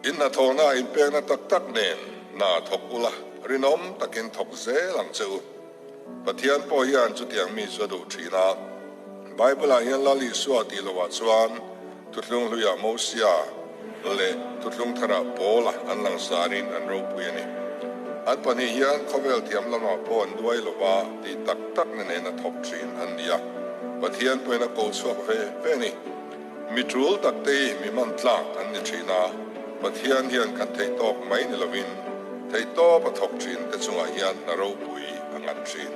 In hnathawhna inpekna tak tak nen hna thawk ula, rinawm takin thawk zel ang che u. Pathian pawh hian chutiang mi chu a duh thin a. Bible-ah hian Lal Isua tih lohah chuan Thuthlung hluiah Mosia leh Thuthlung tharah Paula an langsarin an ropui a ni. An pahnih hian khawvel thiam lamah pawh an duai lova tih tak takna nen a thawk thin an ni a, Pathian pawhin a ko chhuak ve ve a ni. Mi tul takte hi mi hman tlak an ni thin a, Pathian hian kan theih tawk mai ni lovin theih tawp a thawk thin te chungah hian hna ropui a ngat thin.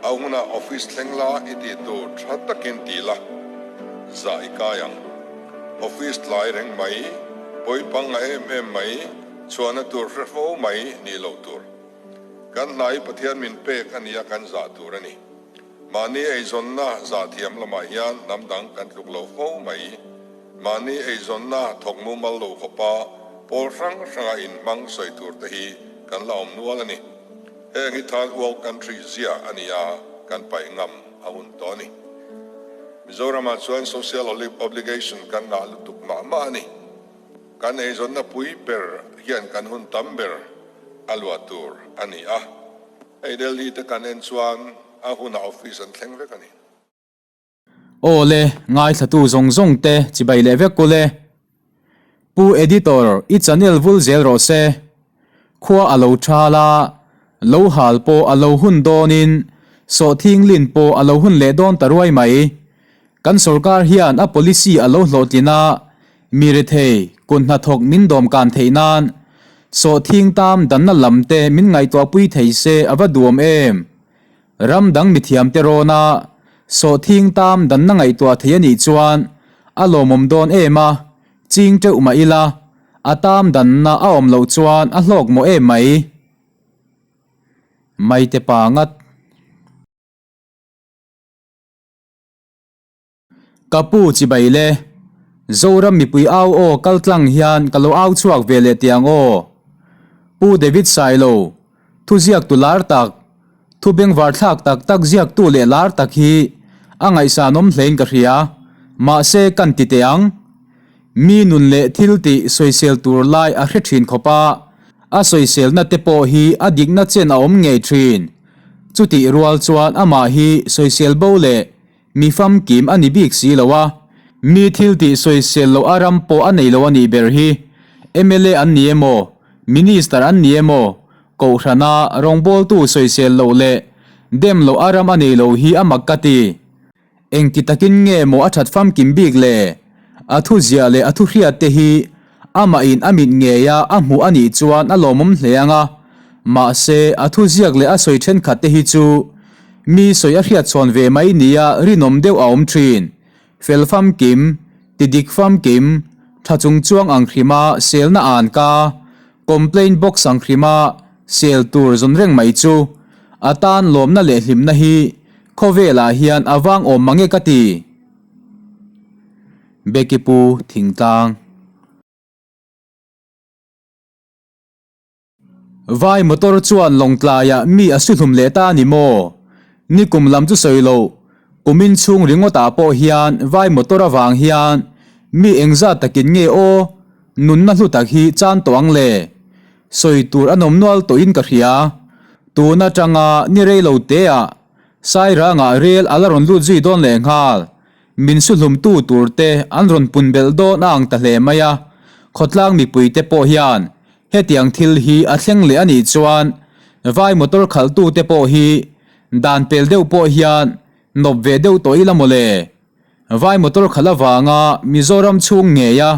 A hunah office thleng la i tih tur tha takin ti la, zah i kai ang. Office tlai reng mai, pawi pang nga em em mai, chhuahna tur hre fo mai nih loh tur. Kan hna hi Pathian min pek a nia kan zah tur a ni. Mahni eizawnna zah thiam lamah hian hnam dang kan tluk lo fo mai. Mahni eizawnna thawk mumal lo khawpa pawl hrang hranga inhmang sawi tur te hi kan la awm nual a ni. Heng hi third world country zia a ni a, kan paih ngam a hun tawh a ni. Mizoramah chuan social obligation kan ngah lutuk mah mah a ni. Kan eizawnna pui ber hian kan hun tam ber a luah tur a ni a. Hei Delhi te kan en chuan a hunah office an thleng vek a ni. Aw le, ngaithlatu zawng zawng te chibai leh vek kul e. Pu Editor i channel vul zel rawh se. Khua a lo thal a, lo hal pawh a lo hun dawnin sawhthing lin pawh a lo hun leh dawn ta ruai mai. Kan sorkar hian a policy a lo hlawhtlin a, mi rethei kut hnathawk min dawm kan theih nan sawhthing tam danna lam te min ngaihtuahpui thei se a va duam em. Ram dang mithiam te rawn a, sawhthing tam danna ngaihtuah thei a nih chuan a lawmawm dawn em a, ching teuh mah ila, a tam danna a awm loh chuan a hlawk mawh em mai. Maite pa ngat. Ka pu chibai le, Zoram mipui au aw kal tlang hian ka lo au chhuak ve leh tiang aw. Pu David Sailo, thu ziaktu lar tak, thu bengvar thlak tak tak ziaktu leh lar tak hi a ngaihsanawm hlein ka hria, mahse kan ti teh ang. Mi nun leh thil tih sawisel tur lai a hre thin khawp a, a sawiselna te pawh hi a dikna chen a awm ngei thin. Chutih rual chuan amah hi sawisel bo leh mi famkim a ni bik si lo a, mi thil tih sawisel loh a ram pawh a nei lo a nih ber hi. Mla an ni emaw, Minister an ni emaw, Kohhrana rawngbawltu sawisel loh leh dem loh a ram a nei lo hi a mak ka ti. Engti takin nge maw a that famkim bik le? A thu ziah leh a thu hriat te hi amah in a mit ngei a a hmuh a nih chuan a lawmawm hle ang a, mahse a thu ziak leh a sawi thenkhat te hi chu mi sawi a hriat chhawn ve mai nia rinawm deuh a awm thin. Fel famkim, ti dik famkim, tha chung chuang ang hrima selna an ka, complaint box ang hrima sel tur zawn reng mai chu a tan lawmna leh hlimna hi Khawvelah hian a vang awm mange ka ti. Becky Pu Thingtlang. Vai motor chuan Lawngtlaiah mi a su hlum leh ta a ni maw? Nikum lam chu sawi loh, kumin chhung ringawtah pawh hian vai motor avang hian mi engzat takin nge aw nunna hlu tak hi chan tawh ang le? Sawi tur a nawm nual tawhin ka hria. Tun atanga ni rei lo teah Sairangah rel a la rawn lut zui dawn leh nghal. Min su hlumtu tur te an rawn pun belh dawn a ang ta hle mai a. Khawtlang mipui te pawh hian hetiang thil hi a thleng leh a nih chuan vai motor khalhtu te pawh hi dan pel deuh pawh hian nawp ve deuh tawh ila mawle. Vai motor khalh avanga Mizoram chhung ngeia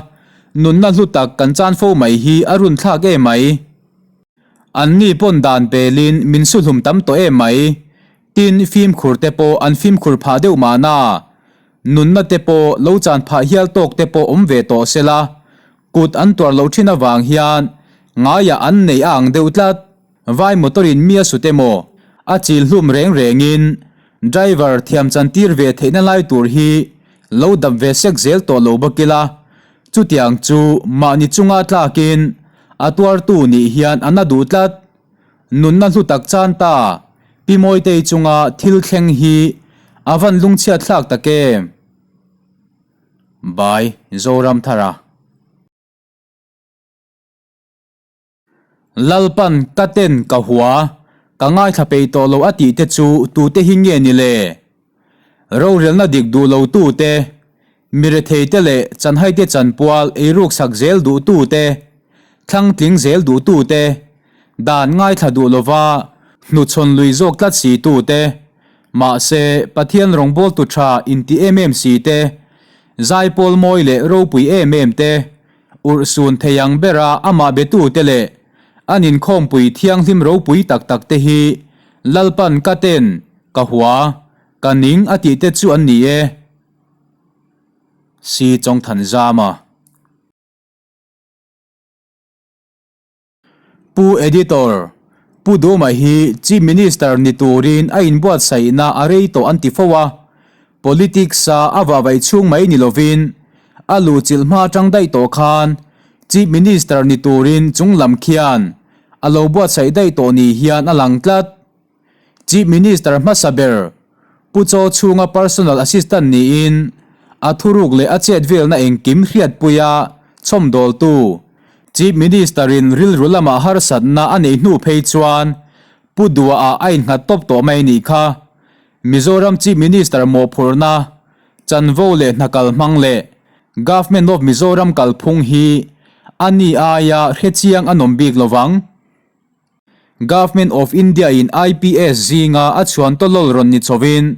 nunna hlu tak kan chan fo mai hi a runthlak em mai. An ni pawn dan pelin min su hlum tam tawh em mai. Tin, fimkhur te pawh an fimkhur phah deuh mahna. Nunna te pawh lo chan phah hial tawk te pawh awm ve tawh sela. Kut an tuar loh thin avang hian ngaiah an neih a ang deuh tlat. Vai motor in mi a sut emaw a chil hlum reng rengin driver thiam chan tir ve theihna lai tur hi lo dap ve sek zel tawh lo bawk ila. Chutiang chu mahni chunga tlakin a tuartu nih hian a na duh tlat. Nunna hlu tak chan ta, Pi Mawitei chunga thil thleng hi a van lungchhiat thlak tak em? By Zoramthara. Lalpan ka ten ka hua, ka ngaithla peih tawh lo a tih te chu tute hi nge ni le? Rorelna dik duh lo tute, mi rethei te leh chanhai te chanpual eiruk sak zel duh tute, thlang tling zel duh tute, dan ngaithla duh lova hnuchhawn lui zawk tlat si tute, mahse Pathian rawngbawltu tha inti em em si te, zaipawl mawi leh ropui em em te, Urhsun thei ang bera amah betute leh an inkhawmpui thianghlim ropui tak tak te hi Lalpan ka ten, ka hua, ka ning a tih te chu an ni e. Si Chawngthanzama. Pu Editor, Pu Duma hi Chief Minister ni turin a inbuatsaihna a rei tawh an ti fo a, Politics-a a vahvaih chhung mai ni lovin a luhchilh hma atang daih tawh khan Chief Minister ni turin chung lam khian a lo buatsaih daih tawh ni hian a lang tlat. Chief Minister hmasa ber Pu Chaw chhunga Personal Assistant niin a thuruk leh a chet velna engkim hriatpuia chhawmdawltu Chief Minister-in rilru lamah harsatna a neih hnu phei chuan Pu Dua-ah a innghat tawp tawh mai nih kha. Mizoram Chief Minister mawhphurhna, chanvo leh hna kal hmang leh Government of Mizoram kalphung hi a ni aia hrechiang a nawm bik lovang. Government of India in IPS zinga a chhuan tawlawl rawn ni chhovin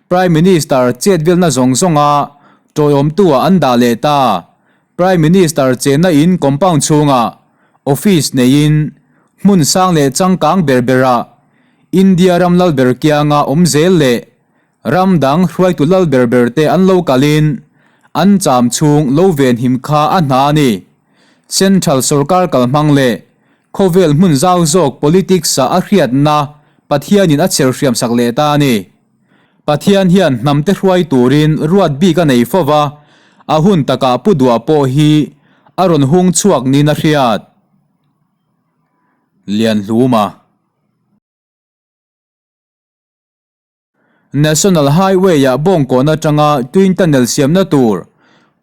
Prime Minister chetvelna zawng zawnga tawiawmtu ah an dah leh ta. Prime Minister chenna in compound chhungah office neiin hmun sang leh changkang ber berah India ram lal ber kianga awm zel leh ram dang hruaitu lal ber ber te an lo kalin an cham chhung lo venhim kha a hna a ni. Central sorkar kalhmang leh Khawvel hmun zau zawk politics-ah a hriatna Pathianin a chher hriam sak leh ta a ni. Pathian hian hnamte hruai turin ruat bik a nei fo va, a hun takah Pu Dua pawh hi a rawn hung chhuak niin a hriat. Lianhluma. National Highway-ah Bawngkawn atanga Twin Tunnel siamna tur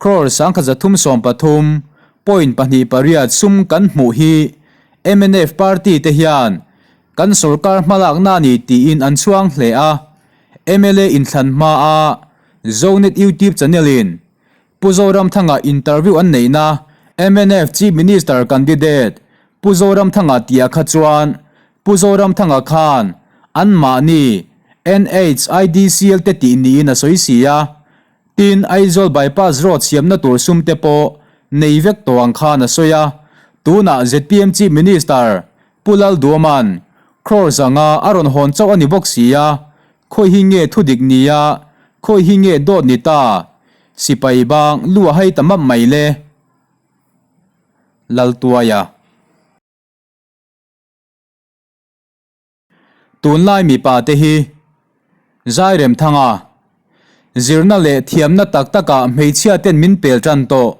crore 1313 point pahnih pariat sum kan hmuh hi mnf party te hian kan sorkar hmalakna a ni tiin an chhuang hle a, mla inthlan hmaa Zonet YouTube channel-in Pu Zoramthanga interview an neihna mnf Chief Minister candidate Pu Zoramthanga tia kha chuan Pu Zoramthanga khan anmahni NHIDCL te tih niin a sawi si a, tin Aizawl Bypass Road siamna tur sum te pawh nei vek tawh ang khan a sawi a, tunah zpm Chief Minister Pu Lalduaman crore zanga a rawn hawn chauh a ni bawk si a, Khawi hi nge thudik nia, khawi hi nge dawt ni ta? Sipai bang lu a hai ta map mai le. Laltuaia. Tunlai mipa te hi Zairemthanga zirna leh thiamna tak takah hmeichhia ten min pel tan tawh.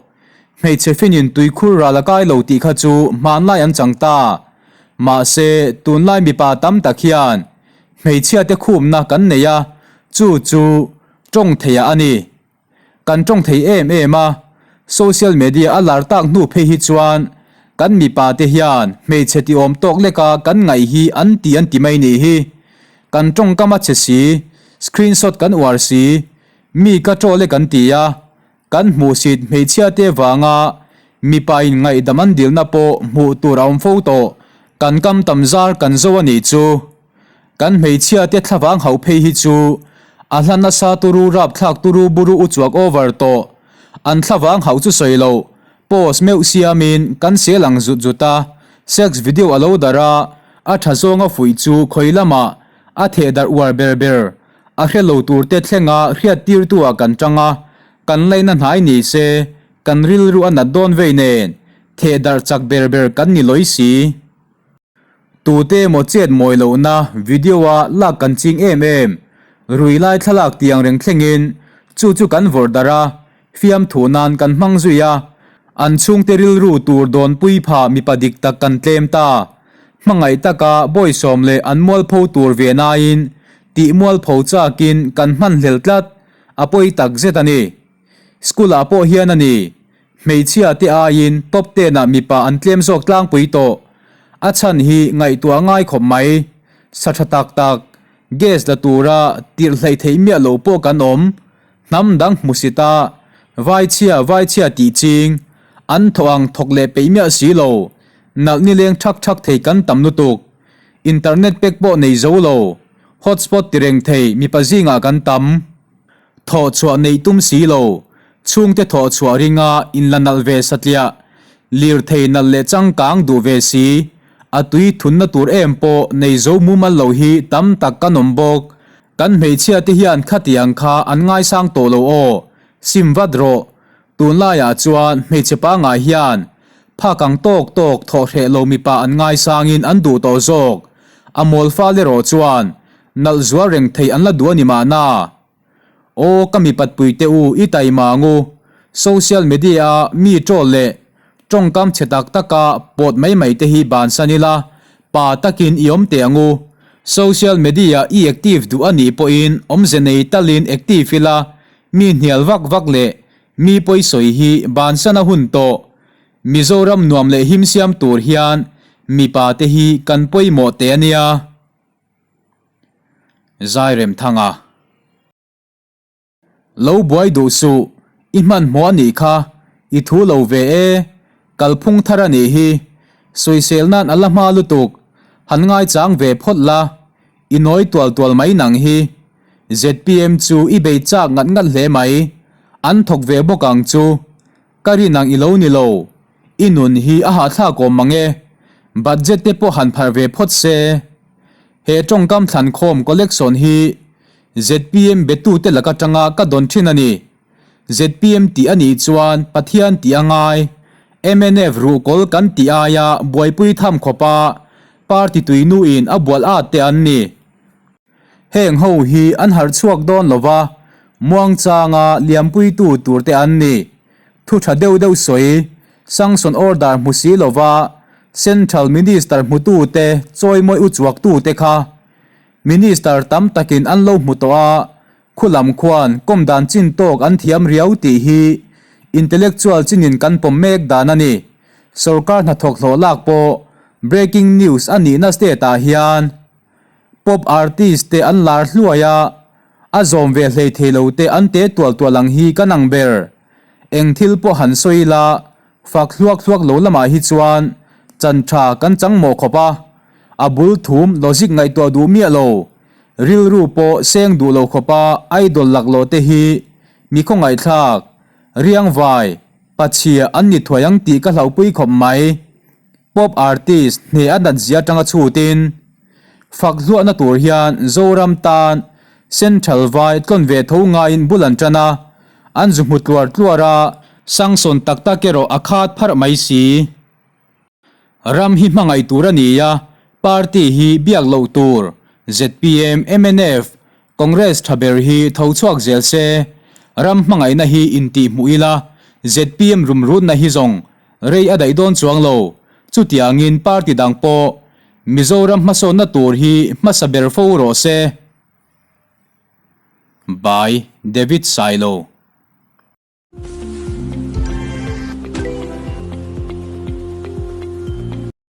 Hmeichhe finin tuikhur ral a kai lo tih kha chu hmanlai an chang ta. Mahse, tunlai mipa tam tak hian Hmeichhiate khumna kan nei a, chu chu tawng theiah a ni. Kan tawng thei em em a, social media a lar tak hnu phei hi chuan kan mipa te hian hmeichhe ti awm tawk leka kan ngaih hi an ti an ti mai nih hi. Kan tawngkam a che si, screenshot kan uar si, mi ka troll e kan ti a, kan hmuhsit hmeichhiate vanga mipa in ngaihdam an dilna pawh hmuh tur a awm fo tawh. Kan kam tam zar kan zo a nih chu. Kan hmeichhia te thlavang hauh phei hi chu a hla nasa turu rapthlak turu buru uchuak over tawh. An thlavang hauh chu sawi loh, post meuh siamin kan sel ang zut zut a, sex video a lo darh a, a tha zawnga fuih chu khawi lamah a theh darh uar ber ber. A hre lo tur te thlenga hriat tirtu ah kan tang a, kan laina hnai ni se kan rilru a nat dawn vei nen theh darh chak ber ber kan ni lawi si. Tute emaw chet mawi lohna video a lak kan ching em em. Rui lai thlalak tiang reng thlengin chu chu kan vawrh darh a, fiamthu nan kan hmang zui a. An chhungte rilru tur dawnpui pha mipa dik tak kan tlem ta. Hmangaih taka bawisawm leh an mualpho tur ve naiin tih mualpho chakin kan hmanhlel tlat, a pawi tak zet a ni. School ah pawh hian a ni. Hmeichhia te aiin top ten ah mipa an tlem zawk tlangpui tawh. A chhan hi ngaihtuah ngai khawp mai. Sa tha tak tak, gas la tura tirh hleih theih miah lo pawh kan awm. Hnam dang hmusit a, vaichhia vaichhia tih ching, an thawh ang thawk leh peih miah si lo, nalh nileng thak thak thei kan tam lutuk. Internet pek pawh nei zo lo, hotspot ti reng thei mipa zingah kan tam. Thawh chhuah neih tum si lo, chhungte thawh chhuah ringa inla nalh ve satliah, lirthei nalh leh changkang duh ve si, a tui thunna tur em pawh nei zo mumal lo hi tam tak kan awm bawk. Kan hmeichhia te hian khatiang kha an ngaisang tawh lo aw, sim vat rawh. Tunlaiah chuan hmeichhe pangngai hian phak ang tawk tawk thawh hreh lo mipa an ngaisangin an duh tawh zawk. A mawl fal erawh chuan Nalh zual reng thei an la duh a ni mahna. Aw ka mipat pui te u i taima ang u. Social media a mi troll leh tawngkam chhe tak taka pawt mai mai te hi bansan ila pa takin i awm teh ang u. Social media i active duh a nih pawhin awmze nei talin active ila mi hnial vak vak leh mi pawi sawi hi bansan a hun tawh. Mizoram nuam leh him siam tur hian mipa te hi kan pawimawh teh a nia. Zairemthanga. Lo buai duh suh, i hmanhmawh a nih kha, i thu lo ve e, kalphung thar a nih hi, sawisel nan a la hma lutuk, han ngaichang ve phawt la, i nawi tual tual mai nang hi. Zpm chu i bei chak ngat ngat hle mai, an thawk ve bawk ang chu, Ka rin ang i lo ni lo. I nun hi a hahthlak awm mang e. Budget te pawh han pharh ve phawt se. He tawngkam thlankhawm collection hi zpm betute lak atanga ka dawn thin a ni. Zpm tih a nih chuan Pathian tih a ngai. Mnf ruhkawl kan tih aia buaipui tham khawpa party tuinuin a bual at te an ni. Heng ho hi an harh chhuak dawn lo va, muangchanga liampuitu tur te an ni. Thu tha deuh deuh sawi, sanction order hmu si lo va, Central Minister hmutu te chawimawi u chuaktu te kha Minister tam takin an lo hmu tawh a, khulam khuan kawm dan chin tawk an thiam riau tih hi intellectual chinin kan pawm mek dan a ni. Sorkar hnathawk hlawh lak pawh breaking news a nihna state ah hian Pop artist te an lar hluai a, a zawm ve hlei thei lo te an te tual tual ang hi ka nang ber. Eng thil pawh han sawi ila, fak hluak hluak lo lamah hi chuan chan tha kan chang mawh khawp a, a bul thum logic ngaihtuah duh miah lo, rilru pawh seng duh lo khawpa idol laklawh te hi mi khawngaihthlak, riangvai, pachhia an ni thuai ang tih ka hlauhpui khawp mai. Pop artist hne a nat zia atanga chhutin fak hluahna tur hian Zoram tan Central vai tlawn ve tho ngaiin bul an tan a, an zu hmu tluar tluar a, Sanction tak tak erawh a khat pharh mai si. Ram hi hmangaih tur a ni a, party hi biak loh tur, zpm, mnf, Congress tha ber hi tho chhuak zel se, ram hmangaihna hi intih hmuh ila, zpm rumrutna hi zawng Rei a daih dawn chuang lo. Chutiangin party dang pawh Mizoram hmasawnna tur hi hmasa ber fo rawh se. By David Sailo.